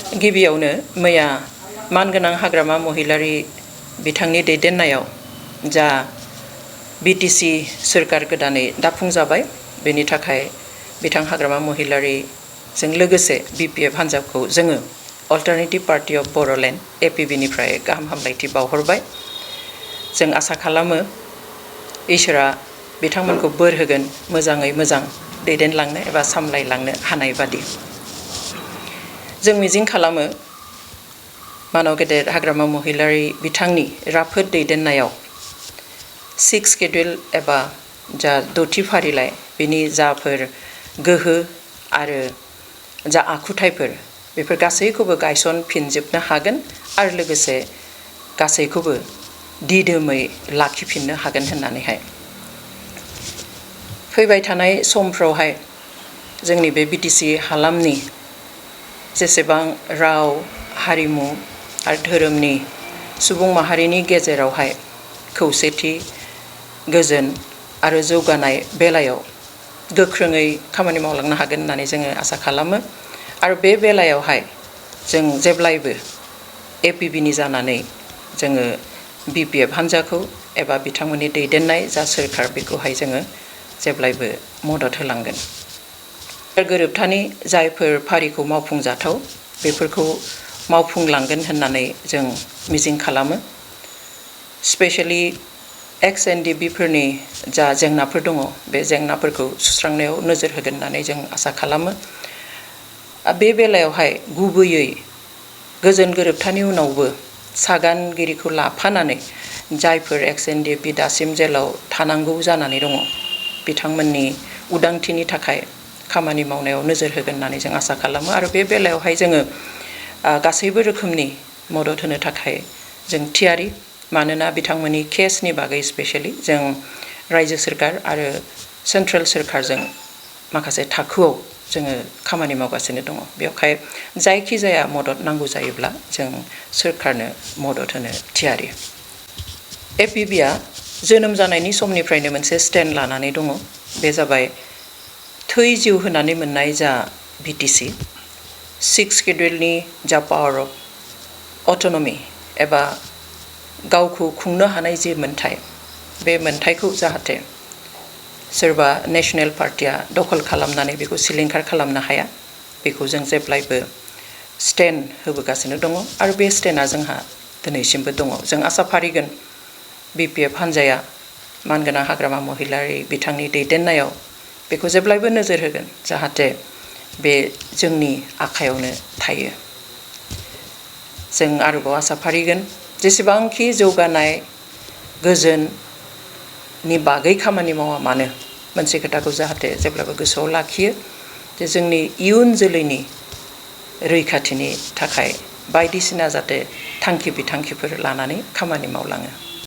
गिबियावनो मैया मानगोनां हाग्रामा महिलारि बिथांनि दैदेननायाव जा बिटिसि सोरखार गोदानै दाफुंजाबाय बेनि थाखाय बिथां हाग्रामा महिलारिजों लोगोसे बिपिएफ हान्जाखौ जोङो अल्टारनेटिभ पार्टी अफ बर'लेण्ड एपिबिनिफ्राय गाहाम हामलायथि बावहरबाय। जों आसा खालामो इसोरा बिथांमोनखौ बोर होगोन मोजाङै मोजां दैदेनलांनो एबा सामलायलांनो हानाय बादि। जों मिजिं खालामो मानव गेदेर हाग्रामा महिलारि बिथांनि राफोद दैदेननायाव 6 शेड्युल एबा जा 6थि फारिलाइ बिनि जाफोर गोहो आरो जा आखुथायफोर बेफोर गासैखौबो गायसनफिनजोबनो हागोन आरो लोगोसे गासैखौबो दिदोमै लाखिफिननो हागोन होननानैहाय फैबाय थानाय समफ्रावहाय जोंनि बे बिटिसि हालामनि जेसेबां राव हारिमु आरो धोरोमनि सुबुं माहारिनि गेजेरावहाय खौसेथि गोजोन आरो जौगानाय बेलायाव गोख्रोङै खामानि मावलांनो हागोन होननानै जोङो आसा खालामो आरो बे बेलायावहाय जों जेब्लायबो एपिबिनि जानानै जोङो बिपिएफ हान्जाखौ एबा बिथांमोननि दैदेननाय जा सोरखार बेखौहाय जोङो जेब्लायबो मदद होलांगोन। गोरोबथानि जायफोर फारिखौ मावफुंजाथाव बेफोरखौ मावफुंलांगोन होननानै जों मिजिं खालामो। स्पेशेलि एक्स-एनडिबिफोरनि जा जेंनाफोर दङ बे जेंनाफोरखौ सुस्रांनायाव नोजोर होगोन होननानै जों आसा खालामो। बे बेलायावहाय गुबैयै गोजोन गोरोबथानि उनावबो सागानगिरिखौ लाफानानै जायफोर एक्स-एनडिबि दासिम जेलाव थानांगौ जानानै दङ बिथांमोननि उदांथिनि थाखाय खामानि मावनायाव नोजोर होगोन होननानै जों आसा खालामो आरो बे बेलायावहाय जोङो गासैबो रोखोमनि मदद होनो थाखाय जों थियारि। मानोना बिथांमोननि केसनि बागै स्पेशेलि जों रायजो सोरखार आरो सेन्ट्रेल सोरखारजों माखासे थाखोआव जोङो खामानि मावगासिनो दङ। बेवहाय जायखिजाया मदद नांगौ जायोब्ला जों सोरखारनो मदद होनो थियारि। एपिबिआ जोनोम जानायनि समनिफ्रायनो मोनसे स्टेन्ड लानानै दङ। बे जाबाय थै जिउ होनानै मोननाय जा बिटिसि 6 शेड्युलनि जा पावार अफ अट'नमि एबा गावखौ खुंनो हानाय जे मोन्थाय बे मोन्थायखौ जाहाथे सोरबा नेशनेल पार्टिया दखल खालामनानै बेखौ सिलिंखार खालामनो हाया बेखौ जों जेब्लायबो स्टेन्ड होबोगासिनो दङ आरो बे स्टेन्डआ जोंहा दिनैसिमबो दङ। जों आसा फारिगोन बिपिएफ हान्जाया मानगोनां हाग्रामा महिलारि बिथांनि दैदेननायाव बेखौ जेब्लायबो नोजोर होगोन जाहाथे बे जोंनि आखायावनो थायो। जों आरोबाव आसा फारिगोन जेसेबांखि जौगानाय गोजोननि बागै खामानि मावा मानो मोनसे खोथाखौ जाहाथे जेब्लाबो गोसोआव लाखियो जे जोंनि इयुन जोलैनि रैखाथिनि थाखाय बायदिसिना जाहाथे थांखि बिथांखिफोर लानानै खामानि मावलाङो।